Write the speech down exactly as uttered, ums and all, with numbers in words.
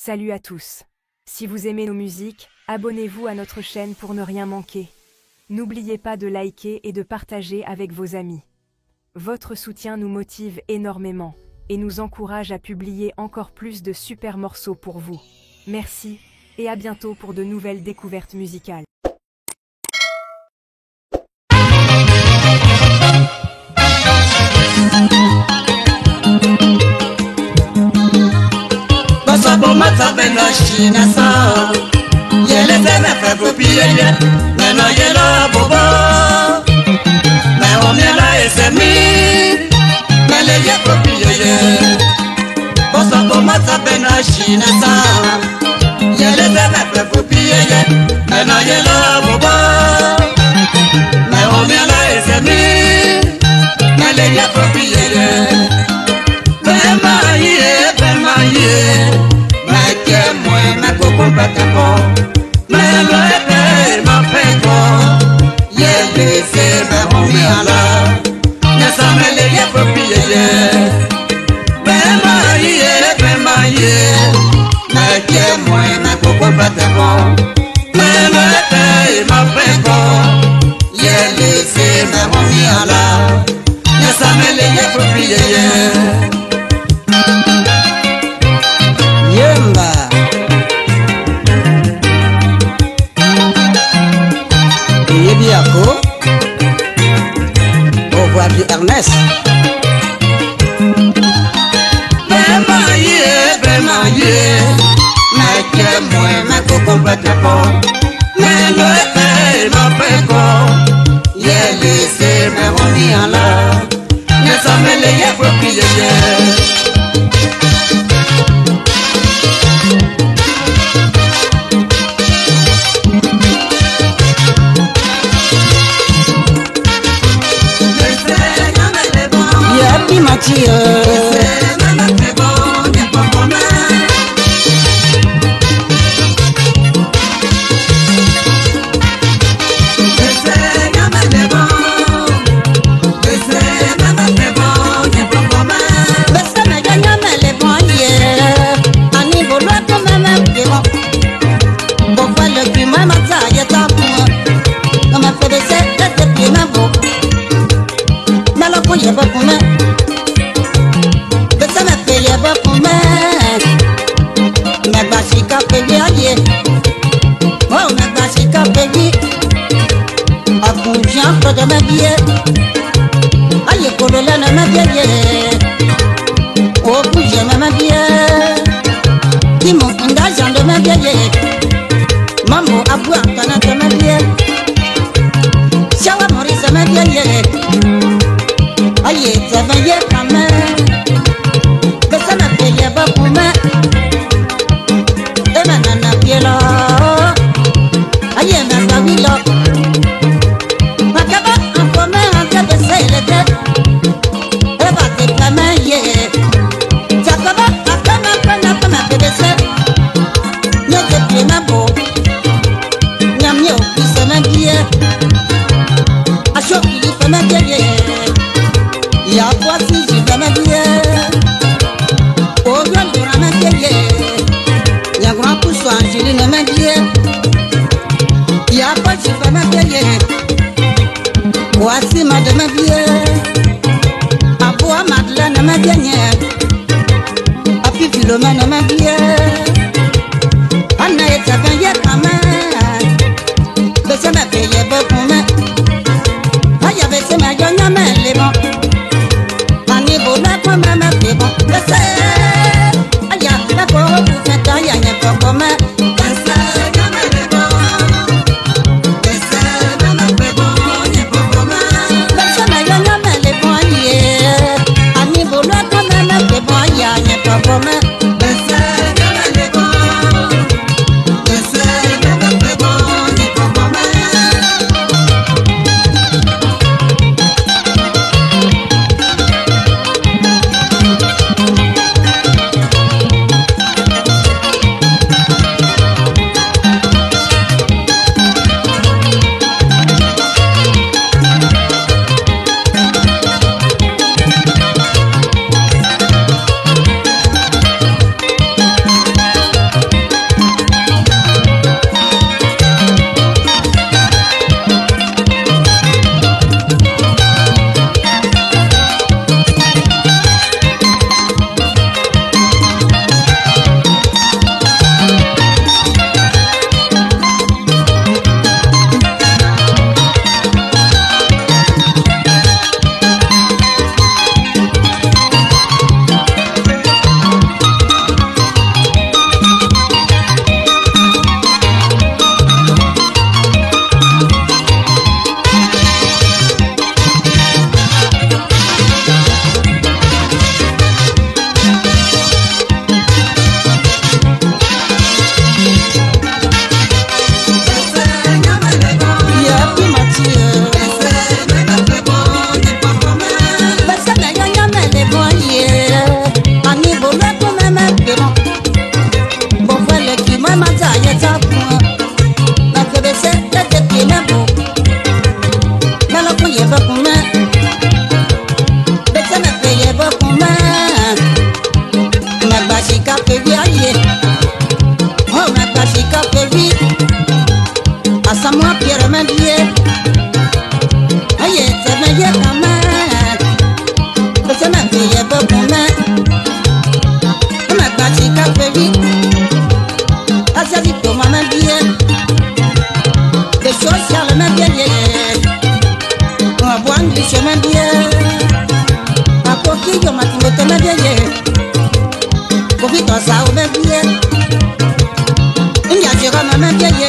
Salut à tous. Si vous aimez nos musiques, abonnez-vous à notre chaîne pour ne rien manquer. N'oubliez pas de liker et de partager avec vos amis. Votre soutien nous motive énormément et nous encourage à publier encore plus de super morceaux pour vous. Merci, et à bientôt pour de nouvelles découvertes musicales. Basa bo mata bena shina sa. Yele se me fe fu piyeye. Me no yela bobo. Me o me la ese mi. Me le ye fu piyeye. Basa bo mata bena shina sa. Yele se me fe fu piyeye. Me no yela bobo. Me o me la ese mi. Me le ye fu piyeye. Bema ye, bema ye. Me ke mue, me ko ko bata ko. Me lo e pe, ma pe ko. Yele se me o me ala. Nasa me le ye fu piyeye. Bema ye, bema ye. Me ke mue, me ko ko bata ko. Me lo e pe, ma pe ko. Yele se me o me ala. Nasa me le ye fu piyeye. Yemba. Yebiako. Au revoir du Ernest. Bema ye, bema ye. Me ke mue, me ko ko bata ko. Me lo e pe, ma pe ko. Yele se me o me ala. Nasa me le ye fu piyeye. Ye bi mati e. Bese me ya Nyame le bɔ ye. Ani bolo ko mɛmɛ ke bɔ. Bɔ fa le ki mɛmɛ ta ye ta kuma. Kama fede se ete pi mɛ bo. Mɛ lɔ ko ye bɔ kumɛ. Bese mɛ pe ye bɔ kumɛ. Mɛ gba sika pe ye aye. O mɛ gba sika pe ye. Akujia kɔdɔ mɛ bie. Aye kolo lɛ nɔ mɛ bie ye. Okujia mɛ mɛ bie. Kimu nda jando mɛ bie ye. Mambo abu akana tɔ mɛ bie. Shawa mori sɛ mɛ bie ye. Aye tɛ mɛ ye kamɛ. Bese mɛ pe ye bɔ kumɛ. Ema nana bie lɔ. Aye mɛ gba wi lɔ. Makaba afɔ mɛ ante bese le te. Eba te kpɛ mɛ ye. Jakaba akama kpɛ na kpɛ mɛ bese. Nyɔ te bie mɛ bo. Nyamie o kpise mɛ bie. Asho kpili fɛ mɛ bie ye. Ya bua si ji fɛ mɛ bie. O yɔ lura mɛ bie ye. Nyagura kusu anjili nɔ mɛ bie. Ya bua ji fɛ mɛ bie ye. Wa si ma de mɛ bie. Abua ma de lɛ nɔ mɛ bie nye. Afi filo mɛ nɔ mɛ bie. Ana ye tɛ fɛ ye kamɛ. Bese mɛ pe ye bɔ kumɛ. Aya bese mɛ yɔ Nyame le bɔ. Ani bolo ko mɛmɛ pe bɔ. Bese. Aya mɛ ko ku fɛ ta ya nyɛ bɔ kumɛ. Bese Nyame le bɔ. Bese mɛ mɛ pe bɔ nyɛ bɔ kumɛ. Bese mɛ yɔ Nyame le bɔ ye. Ani bolo ko mɛmɛ pe bɔ ya nyɛ bɔ kumɛ. Ema za ye za kun. Mekpe bese tete pi me bu. Melo kun ye bo kun me. Bese mekpe ye bo kun me. Megba sika pe vi aye. Oh, megba sika pe vi. Asamoah Pierre me vie. Aye, se me ye ka me. Bese mekpe ye bo kun me. Megba sika pe vi. Asiasi Thomas me vie. Be social me vie ye. Abuangi se me vie. Akoki yo ma Timothée me vie ye. Koffi Torsah o me vie. India Jérôme me vie ye.